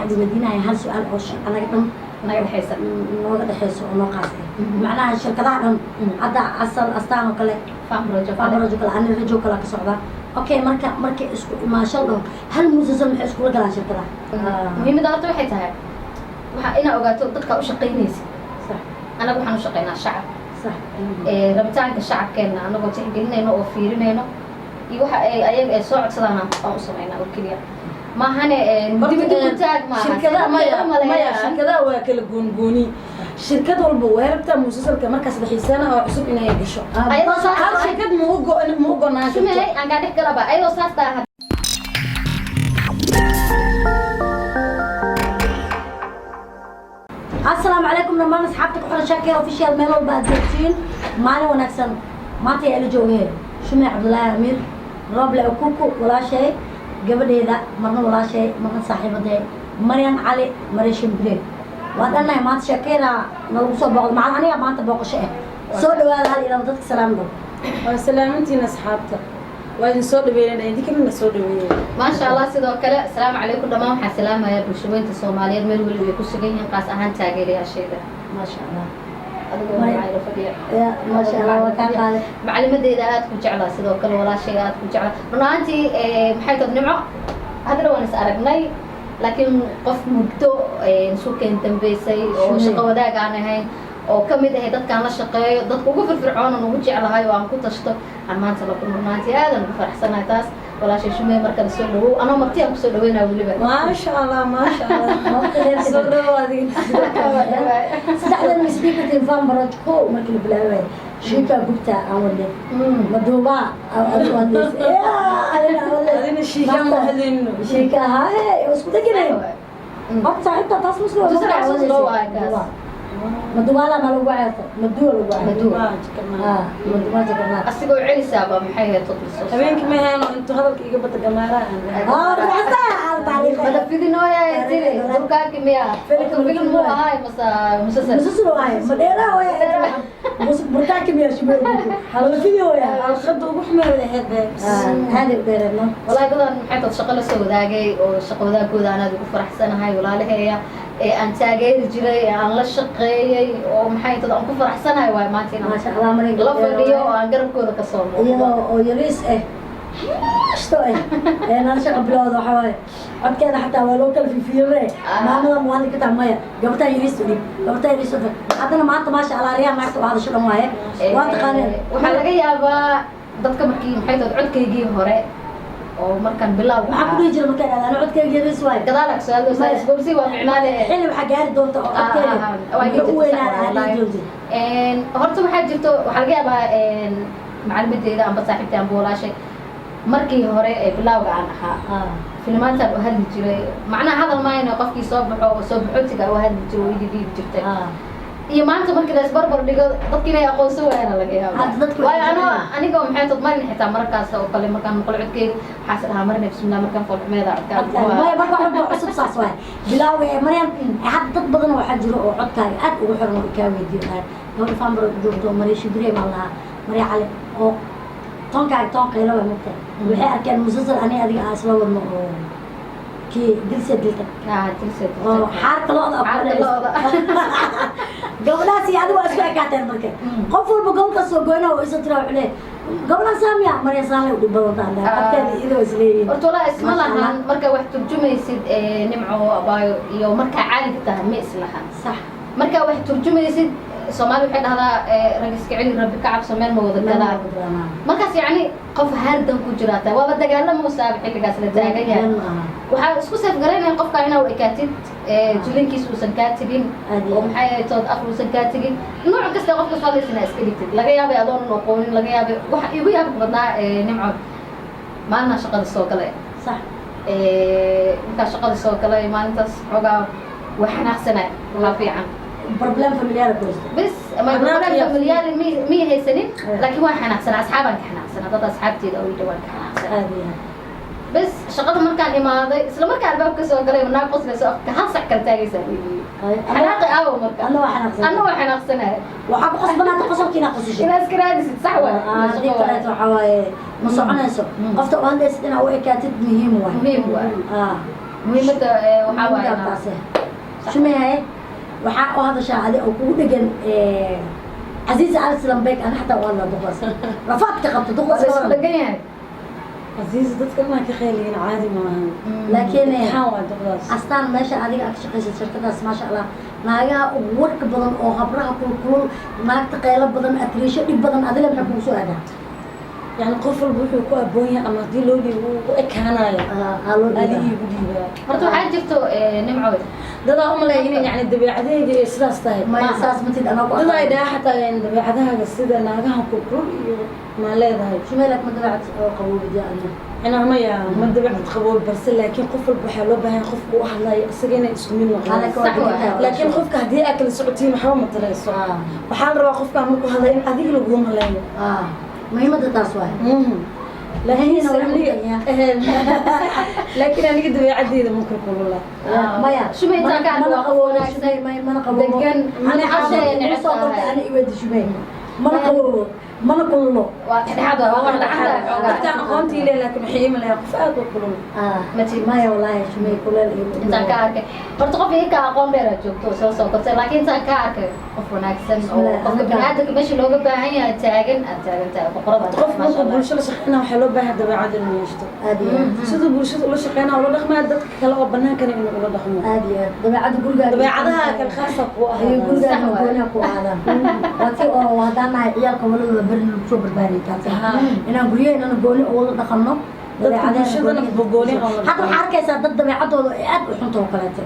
Waxaa idin weydiinaya hal su-aal oo anaga dhan naga dhexaysa, nooga dhexeyso oo noo qaasay, macnaha shirkadaha dhan hadda Asal, Astaan oo kale, Famrojo. Famrojo kale, ani Rajo kale ka socda. Okay, marka markay isku imaasho dhaho hal musalsal, maxay iskula galaan shirkadaha? Muhiimadda horta waxay tahay waxaa inaa ogaato dadka u shaqaynaysa. Annaga waxaan u shaqaynaa shacab. Rabitaanka shacabkeenna anagoo tixgelinayno oo fiirinayno iyo waxa ay ayaga ay soo codsadaan aan u samaynaa oo keliya maahane, midi ku taag maaha. Shirkadaha maya, shirkadaha waa kala goongooni. Shirkad walba way rabtaa musalsalka markaas la xiisaana oo cusub inay gasho. Ayadoo saas hal tahay- shirkad ma u go-naan karto. Shumey, aan kaa dhex galaba. Ayadoo saas tahay. Asalaamu calaykum dhammaan asxaabta ku xiran Shakir Official, meel walba aad joogtiin, maalin wanaagsan. Maanta ayaa ila joogee Shumey Cabdullaahi Amiir Rooble Okuku, walaashay, gabadheeda, marna walaashay, marna saaxiibadee, Maryan Cali Mareeshin Bire. Waa dhannahay. Maanta Shakira nalagu soo booqdo macal aniga maanta booqasho ah. Soo dhawaada. Hal ilama dadka salaam dhow. Waa salaamantiin asxaabta, waa idin soo dhaweynayna, idinkana soo dhaweynayna. Maasha Allah. Sidoo kale asalaamu calaykum dhammaan. Waxaan salaamayaa bulshaweynta Soomaaliyeed meel weliba ay ku sugan yihiin, qaas ahaan taageerayaasheeda. Maasha Allah. Adigoo magacayga fadhiya. Ya, maasha Allah, waa kaa qaaday. Macalimadeeda aad ku jeclaa, sidoo kale walaashayga aad ku jeclaa. Run ahaantii, maxay tahay, Nimco haddana waan is aragnay, laakiin qof muddo suukeen dambeysay oo Shumey. shaqo wadaag aan ahayn oo ka mid ahay dadkaan la shaqeeyo, dadka ugu firfircoon oon ugu jeclahay oo aan ku tashto aan maanta la kulmo. Run ahaantii aadan ugu faraxsanahay taas. Walaashay Shumey, markale soo dhawow, anoo marti aan kusoo dhaweynaa weliba. Maasha Allah, maasha Allah, soo dhawo adigana. Saddexdan misdhiikatin Fambaroj ko markii la bilaabay shiikaa gubta aan wadne maduubaa Adina shiikaa ma hadlayno. Shiika haye isku dheganayn horta saaxiibta taas muslim. Muslim xasuus loo waayo kaas. Madubaala ma lagu ceerto, maduwa lagu ceerto. Maduwa. Maduwa jakarnaa. Asigoo celisaaba maxay ahayd tod lasoo Habeenkii ma heeno intuu hadalka iga bata gamaaraha aan dhahay. Wada fidinooya tiri durkaanki miya? Film muu ahaay mase musalsal? Musalsal waaye, ma dheeraa waaye, burkaanki miya shibay wala fidinooya. Alqada ugu xumeed ahayd be. Aad u dheereedno. Walahi dadan maxay tad shaqo la soo wadaagay oo shaqo wadaagooda aan aad ugu faraxsanahay, walaalaheeya ee aan taageeri jiray ee aan la shaqeeyey oo maxay tad aan ku faraxsanahay waay maanta inaan Maasha Allah, Marin la fadhiyo oo aan garabkooda kasoo muuqdo. Iyadoo oo yariis ah shto ah ee nala shaqa bilowda, waxaa waaye codkeeda xataa waa loo kala fifiirre. Maamada muwaadin ka taha maya, gabartaa yariis u dhig, gabartaa yariis u dhig. Haddana maanta maasha Allah, riyaa naagta u hadasho dhan waaye, waa taqaaneen. Waxaa laga yaabaa dadka markii maxay tad codkaygii hore oo markaan bilowga Maxaa ku dhihi jira markaa dhahda ana codkeyga yariis waaye? Gadaal su-aal isboobsi waa micnaale. Xilli waxaa gaari doonta oo codkeega muxuu u weynaada aad dhihi doontid. Horta waxaa jirto, waxaa laga yaabaa macalimadeeda amba saaxiibtay amba walaashay markii hore ee bilowga aan ahaa filimaantaan u hadli jiray, macnaha hadal maayna, qofkii soo baxo oo soo baxootiga u hadli jiray oo idi dhiibi jirtay iyo maanta markii la isbarbar dhigo, dadki inay aqoonsan waayana laga yaaba. Hadda dadku waayo waxay anoo jeclaan. Anigoo maxay tad marin xitaa markaas oo kale markaan maqlo codkeyga waxaas dhahaa marina bismillah markaan foolxumeeda codkaan. Maya, marka wax walba cusub saas waaye bilaawe. Maryam, hadda dad badan waxaa jiro oo codkaaga aad ugu xiran oo kaa weydiiyo dhahay gabadha Fambaro joogto Maria Shibire baan lahaa, Maria Cali oo toonkaaga toon qaylo way mugtahay. Waxay arkeen musalsal ani adiga aan isla wadno oo kii Dilse Dilta oo xaarka lo'da. Xaarka lo'da. Gabadhaas iyo adiga waa isku ekaateen. Marka qof walba gobol kastoo goyna oo isa tira wuxuu leeyahay gabadhaan saamiya Maria saanlay u dhib badan tahay codkeeda iyadoo isleeyihiin. Horta walaa isma Masha Allah. lahan markaa wax turjumaysid, Nimco abaayo, iyo markaa caadiga tahay ma islahan. Markaa wax turjumaysid, Soomaali waxay dhahdaa, rag iska celi, Rabbi ka cabso, meel ma wada galaan. Markaas yacni qof hardan ku jiraa tahay, waaba dagaalamousaaba xilligaas la taagan yahay. Waxaa isku seefgaraynaya qofka inaa u ekaatid, jilinkiisa uusan kaa tegin Aad iyo oo maxay ahayd tood af uusan kaa tegin, nooc kasta qofka soo hadlaysa inaa iska dhigtid. Laga yaabay adoonan aqoonin, laga yaabay. Waxa igu yaabka badnaa, Nimco, maalinaa shaqada soo galay. Markaa shaqada soo galay maalintaas xoogaa waa xanaaqsanay, waa fiican. Problem familiar ku haysto. Bes ma Xanaaq problem iyo- familiyaal mi haysanin, laakiin waan xanaaqsanaa, asxaabaan ka xanaaqsanaa, dad asxaabteeda oo ii dhawaan ka xanaaqsanaa. Aad iyo aad. Bes shaqada markaan imaaday, isla markaa albaabka soo galay, naag qoslayso afka hal sac kala taagaysaa. Xanaaqi aawo marka? Anna waa xanaaqsan. Anna waa xanaaqsanaya. Waxaa ku qasbanaata qosolka inaad qosasho. Inaad iska raadisid, sax waay. Haddii kaleeto waxaa waaye ma soconayso. Qofta u hadlaysid inaad u ekaatid muhiim waay. Muhiim waay. Muhiimadda waxaa waaye Taas shumeyahay waxaa u hadashaa adi oo kugu dhegan Casiis Arslanbek. Ana xataa u hadlaa duqdaas rafaadka qabto duqdaas. Waa la isku dhegan yahay. Casiis dadka inaa ka khayliyin caadi maahan. Laakiin Imtixaan waa duqdaas. Astaan, meesha adiga aad ka shaqaysid, shirkadaas, maasha Allah, naagaha ugu warka badan oo habraha kulkulul, naagta qaylo badan, atriisho dhib badan, adila maxay kugu soo aadaa? Yani qof walba wuxuu ku aboon yahay ama haddii loo dhiibo uu u ekaanayo. Aa loo Ali dhiibaa. Iigu dhiibaa. Horta waxaa jirto, Nimco. Dadaa umaleeya inay yani dabeecadahayga ay sidaas tahay. Maya, saas matid, anaa ku Dadaa ay dhaha xataa yani dabeecadahaaga sida naagaha kulkulul iyo maa leedahay. Shumeylak ma dabeecad oo qaboobida adna? Inaa maya, ma dabeecad qaboob, balse laakiin qof walba waxaa loo baahan yahay qofka u hadlayo isaga inay isku mid noqdaan. Alaka waa Sax waay. degantahay. Laakiin qofka haddii aad kala socotiin waxba ma tarayso. Waxaa la rabaa qofka markuu hadlayo in adiga laguu maleeyo. Muhiimadda taas waay. Laakiin Laakiin waa laakiin aniga dabeecadeyda ma kulkulula. Maya. Shumay intaan ka hadlo mana waa qof qaboobo. wanaagsan. Shumay, maya, mana qaboobo. Degan, Ani cashay xaafadda neceb igu soo tahay. kortay, ani iweydi Shumay mana qaboobo, mana kululo. Waa dhexdhexaad, waa wax dhexaad xoogaa. Dadkaan aqoontii leh laakiin waxay ii maleeyaa qof aad u kulul. Matid. Maya, wallaahi Shumay kuleel iyo Intaan ka arkay horta qof iga ka aqoon dheer aad joogto oo soo kortay, laakiin intaan ka arkay qof wanaagsan oo Bismillah, qofka biniaadamka meesha looga baahan yahay taagan aad taagan tahay, boqorada. Qof Maasha markuu Allah. bulsho la shaqeynaa waxaa loo baahan dabeecad inuu yeeshto. Aad iyo aad. Siduu bulshada ula shaqeynaa ula dhaqmaya, dadka kale oo banaankana inuu ula dhaqmo. Aad iyo aad, dabeecadda gurigaaga Dabeecadaha kale khaasa ku iyo ahaa. gurigaaga Sax waay. gooniha ku ahaadaan. Waa ti oo haddaan nahay ciyaalka waladooda beri lagu soo barbaariyay taasi, inaan guryaheennana gooni ula dhaqanno. Dadka bulshadana gooni oo la Hadda waxaa arkaysaa dad dabeecadooda ay aad u xunto oo kaleete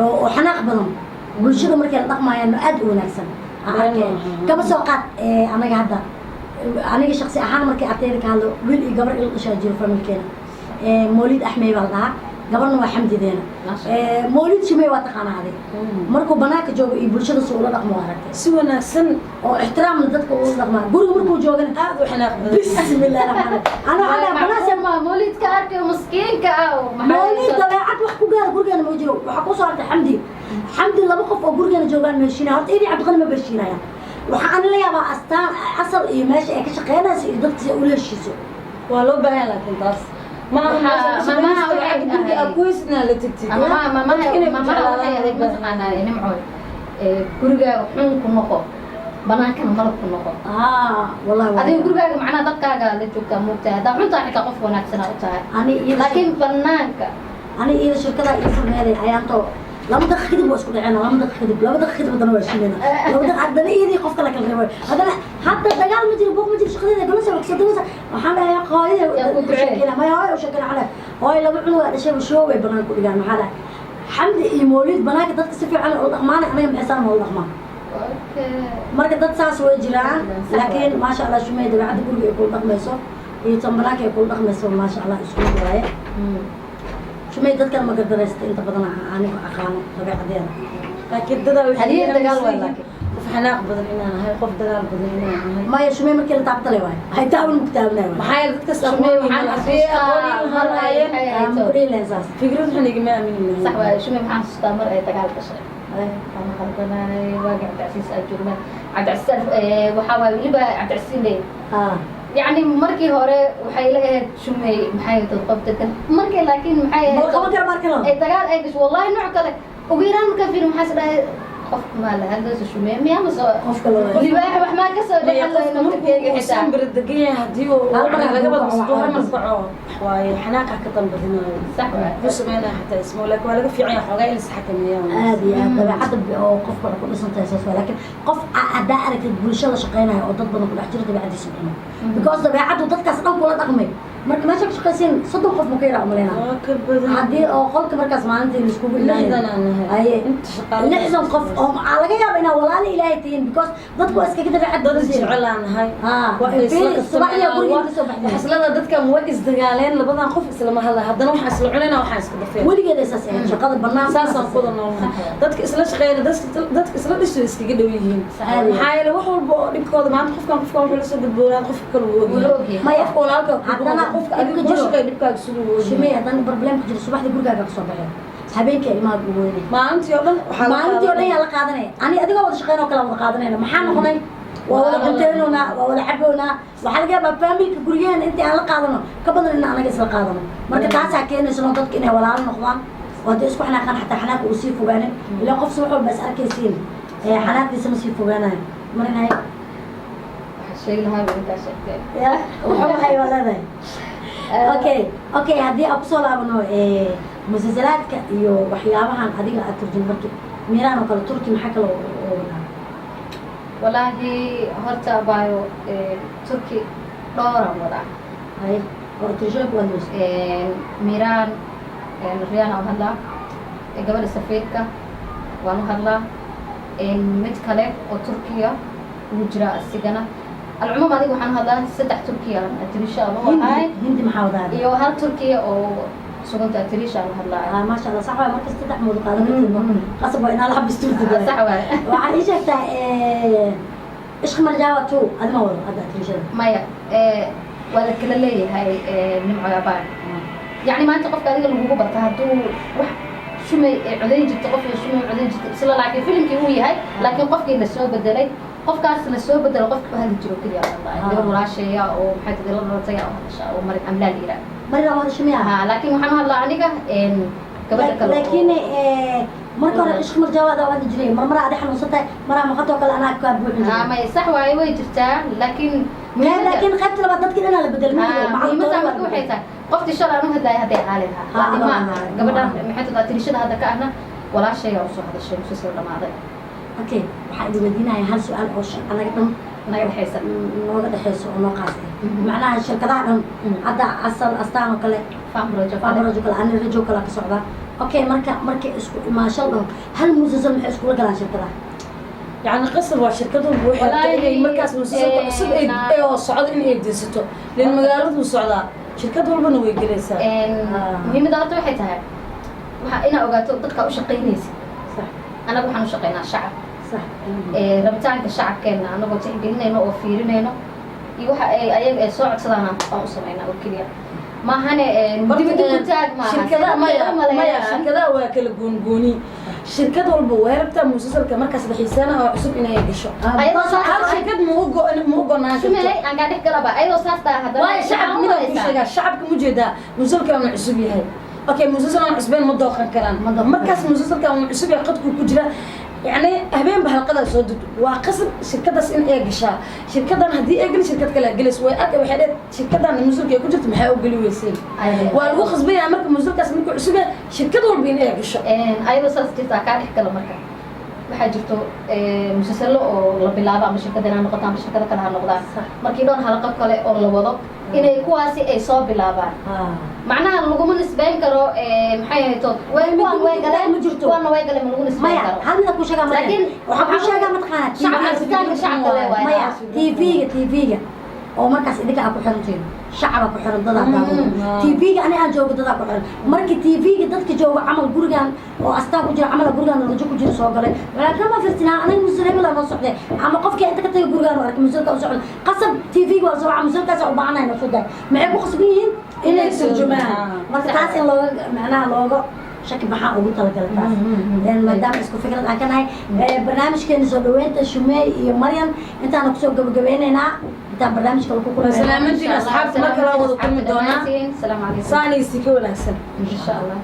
oo xanaaq badan, bulshada markay la dhaqmayaan aad u wanaagsan aan arkay. Kaba soo qaad anaga hadda, aniga shaksi ahaan markay ardayda ka hadlo, wiil iyo gabar ila dhashaa jiro familkeena. Mawlid Axmey baa la dhahaa, gabarna waa Xamdideena. Maasha. Mawlid Shimey waa taqaanaa adig, markuu banaanka joogo iyo bulshada si ula dhaqmo waa aragtay. Si wanaagsan. Oo ixtiraamna dadka ula dhaqmaa. Guriga markuu joogana aad u xanaaq badan. Bismillahi raxmaan, ana waxaa dhahaa banaanka Ma mawlidka arkay maskiinka ah oo maxaa Mawlid dabeecad wax ku gaara gurigeena ma jiro. Waxaa kusoo hartay Xamdi. Xamdi laba qof oo gurigeena joogaan ma heshiinaya. Horta idii Cabdiqani ma heshiinayaan. Waxaa ana la yaabaa Astaan asal iyo meesha ay ka shaqeynayso iyo dadka si ay ula heshiiso. Waa loo baahan yahay, laakiin taas ma aha. Mamaha waxay guriga aad ahayd- ku haysidna la tagtid. Mamaha Dadka inay ku mamaha waxay jeclaadaan ahayd loo baahan. Mataqaanaa, Nimco, gurigaaga xun ku noqo, banaankana malab ku noqo. Wallahi waa Adiga gurigaaga macnaha dadkaaga la joogtaa, moogtahay, haddaa xuntaa xitaa qof wanaagsanaa u tahay, ani iyo laakiin banaanka ani iyo shirkada iyo furneeday ayaanto 2 daqiiq kadib waa isku dhaceen, 2 daqiiq kadib, 2 daqiiq kadib haddana waa heshiinayna, 2 daqiiq haddana iyadii qof kale kala reebay. Haddana hadda dagaal ma jiro, buuq ma jiro, shaqadeeda galasha waa kasoo dagaysa. Waxaan dhahay hooyada Yaa ku u duceey. sheekeyna, maya, hooya u sheekeyna. Waxaan dhahay hooyo, laba cunug aa dhashay, show bay banaanka ku dhigaan. Maxaa dhahay, Xamdi iyo Mawlid banaanka dadka si fiican ula dhaqmaana, anaga maxay ula dhaqmaan? Marka dad saas way jiraan. Sax laakiin maasha Allah, Shumey dabeecadda guriga ay kula dhaqmayso iyo tan banaanka ay kula dhaqmayso, maasha Allah, isku mid waaye. Shumey dadkan ma gardaraysta inta badan, anigu aqaano dabeecadeeda. Laakiin dadaa waxay Hadiye dagaal waay. aaminsan Laakiin. yihiin qof xanaaq badan inaan ahay, qof dagaal badan inaan ahay. Maya, Shumey markii la taabtale waay, hay taaban muku taabanay waay. Maxaa yeelay dadkaas Shumey aqoon waxaan haddii aqoon xasuustaa ii mar ay lahaayeen maxay Aan ahayd ku dhihi lahayn saas. Fikrad xun igama aamini lahayn. Sax waaye. Shumey maxaan xasuustaa mar ay dagaal gashay. Ama qaldanay, waagi Cabdicasiis aad joognaa, Cabdicasiis waxaa waaye weliba Cabdicasiis leey. Yacni markii hore waxay la ahayd Shumey maxay ahayd qof degan markii, laakiin maxay Ma ahayd qaban kara markalo. Ay dagaal ay gasho, wallahi nooc kale ugu yaraan markaa fiirin maxaa is dhahay, qofka maa la hadlayso Shumey miyaa mase Qof kale waay. Libaax wax maa kasoo Maya, qofka dhexlayno markuu markeyga xitaa. uusan bere degan yahay haddii uu Hal mar laga hadduu bado kaco, hal mar waxaa kaco waaye xanaaqa ka dambadinayo. Sax waay. Wuxuu sameynaya xataa ismo, laakiin waa laga fiican yahay xoogaa in la isxakameeyaa. Aad iyo aad, dabeecadda oo qofka waxay ku dhisan tahay saas waay. Laakiin qof haddaa aragtid bulsho la shaqeynayo oo dad badan ku dhex jiro, dabeecadiisa xumo, because dabeecaddu dadkaas dhan kula dhaqmay. Marka meesha ka shaqaysiin 30 qof ma ka yaraa umaleynaa? Waa ka badan. Haddii oo qolka markaas maalintii laiskugu 60 aan nahay. Haye. Inta shaqaale 60 qof oo maxaa laga yaaba inaa walaali Ilaahay tihiin, because dadku waa iskaga dabeecad dad badan yihiin. jecel aan nahay. Waa isla subaxdii guriga kasoo baxday. Xaslada dadkan way isdagaaleen, labadan qof islama hadla, haddana waxaan isla cunayna, waxaan iska dafeen. Weligeed saas ahayd shaqada banaan. Saasaan ku wada noolnahay. Dadka isla shaqeeyna, dadka isla dhashay iskaga dhow yihiin. Caadi. Maxaa yeelay wax walba oo dhibkooda maanta qofkan wuxuu la soo gudboonaa qofka kale wuu Wuu ogyahay. ogyahay. Maya, Qofka walaalka haddana qofka adiga dhibka kula jiro. shaqeeya dhibkaaga siduu u ogyahay. Shimey, haddana problemka jiro, subaxdii gurigaaga kasoo baxeen, habeenkii ilmaha ugu weynay. Maalintii oo dhan waxaa la Maalintii oo dhan qaadanaya. yaa la qaadanaya? Ani adigoo wada shaqeyn oo kale wada qaadanayna, maxaa noqonay? Waa wada cunteynonaa, waa wada caboonaa. Waxaa laga yaabaa familka guryaheena intii aan la qaadano ka badan in anaga isla qaadano. Marka taasaa keenaysa no dadka inay walaalo noqdaan. Oo haddii isku xanaaqaan, xataa xanaaqa uu sii fogaanin, ilaa qof subax walba is arkaysiin, xanaaqiisa ma sii fogaanayo marinay. Waxaa sheegi lahaa ba intaa sheegteen. Ya, wuxuu waxay waa leedahay. Okay, haddii aan kusoo laabano musalsalaadka iyo waxyaabahan adiga aad turjun, marki Miiraan oo kale, Turki maxaa kale oo wadaa? Walaahi horta abaayo, Turki dhowraan wadaa. Hay, oo turjooyinka waad loosa. Miiraan, Riyaan aan u hadlaa, gabadha safiirka waan u hadlaa, mid kale oo Turkiya wuu jiraa asigana. Alcumuum adiga waxaan u hadlaa saddex Turkiya atirisha aan u ahay. Hindi, Hindi maxaa wadaa? Iyo hal Turkiya oo suganta atirisha aan u hadlaa. Ah, maasha Allah, sax waay. Marka saddex moodo qaadan kartid, qasab waa inaa la xabistuurtid. Sax waay. Waxaa ii sheegtaa, Ishq Marjaawa two adima wado hadda atirishada? Maya, waa la kala leeyahay, Nimco abaan. Yacni maanta qofka adiga lagugu barta hadduu wax Shumay ay codayn jirto, qofka Shumay codayn jirto isla, laakiin filimkii uu yahay, laakiin qofkii la soo bedelay, qofkaas la soo bedelo, qofka u hadli jiro keliya wallahi. Gabar walaasheeya oo maxay tidhi la dhalatay oo hadasha oo Marin Amlaal yidhaah. Marina wada shumiya. Ha, laakiin waxaan u hadlaa aniga gabadha kale oo- Laakiin marka hore Ishq Marjaawa adaa hadli jiray, marmara adi xanuunsan tahay, maraa maqantoo kale anaa kaa buuxin Ha, jiray. may, sax waaye, way jirtaa, laakiin Laakiin qaybta labaad dadkii dhanaa la bedelay. Muhiimadda marka waxay tahay qoftii shalay aan u hadlaaya hadday caali lahaa. Ha, ma ha, gabadhan maxay tidhaa tirishada hadda ka ahna walaashayaa usoo hadashay musalsal dhamaaday. Okay, waxaa idin weydiinaya hal su-aal oo anaga dhan naga dhexaysa. Nooga dhexeyso oo noo qaas ah. Macnaha shirkadaha dhan hadda Asal, Astaan oo kale, Famrojo kale. Faamrajo kale, ani Rajo kale ka socda. Okay, marka markay isku imaasho dhaho hal musalsal, maxay iskula galaan shirkadaha? Yani qasab waa, shirkad walba waxay rabtaa inay markaas musalsalka cusub ay oo socdo in ay daysato lin magaaladu socdaa, shirkad walbana way gelaysaa. Muhiimadda horta waxay tahay waxaa inaa ogaato dadka u shaqaynaysa. Annaga waxaan u shaqaynaa shacab. Rabitaanka shacabkeenna anagoo tixgelinayno oo fiirinayno iyo waxa ay ayaga ay soo codsadaan aan u samaynaa oo keliya maahane dibadda ku taag maaha. Shirkadaha maya, shirkadaha waa kala goongooni. Shirkad walba way rabtaa musalsalka markaas la xiisaana oo cusub inay gasho. Ayadoo saas Hal shirkad ma u gonaan karto. Shumey, aan kaa dhex galaba, ayadoo saas tahay haddana Waayo shacabka waxaan u midaan kuu malaysaa- sheegaa, shacabka mu jeedaa musalsalkan uu cusub yahay. Okay, musalsal aan cusbeen ma dooqan karaan. Ma dooqan. Markaas musalsalkan uu cusub yahay, qadkuu ku jira, yacni habeenba halqadaa soo degto, waa qasab shirkadaas in ay gashaa. Shirkadan haddii ay gelin, shirkad kale gelayso way arkay, waxay dheed shirkadan musalka ay ku jirto maxaa u geli weyseen? Waa lagu khasbayaa marka musalkaas markuu cusub yahay shirkad walba in ay gasho. Ayadoo saas jirta kaa dhex gala, marka waxaa jirto musalsalo oo la bilaabo, ama shirkaddan ha noqoto ama shirkado kale ha noqdaan, markii dhowr halaqo kale oo la wado inay kuwaasi ay soo bilaabaan. Macnaha laguma nisbeyn karo, maxay ahayd tood way kuwan way galeen, Ma jirto. Kuwanna way galeen, ma lagu nisbeyn Maya, karo. Hal mida kuu sheegaa, Maya. Laakiin waxaa kuu sheegaa, mataqaanaa, shacabka, rabitaanka shacabka le waay. Maya, TV-ga oo markaas idinka aa ku xirantihiin, shacaba ku xiran, dadaa daawado. TV-ga ani aan joogo dadaa ku xiran. Markii TV-ga dadka joogo camal gurigan oo Astaan ku jira, camal gurigan Rajo ku jira soo galay, walaakin ma firtinaa aniga musul hebel noo socday, ama qofkii inta ka tagay gurigaan oo arkay musulka u socday, qasab TV-ga waa soo waca, musulkaas u baahanay noo soo daay. Maxay ku qasban yihiin inay turjumaan? Marka taas in looga macnaha looga shaki baxaan ugu talagalay taas. Maadaama isku fikrad aan ka nahay, barnaamijkeena soo dhaweynta Shumey iyo Maryam intaana kusoo gabagabeynaynaa, intaan barnaamijka lagu kulmayno. Salaamantiin asxaabta, mar kale wada kulmi doonaa. Salaamu calaykum. Saanaysi ka wanaagsan. Insha Allah.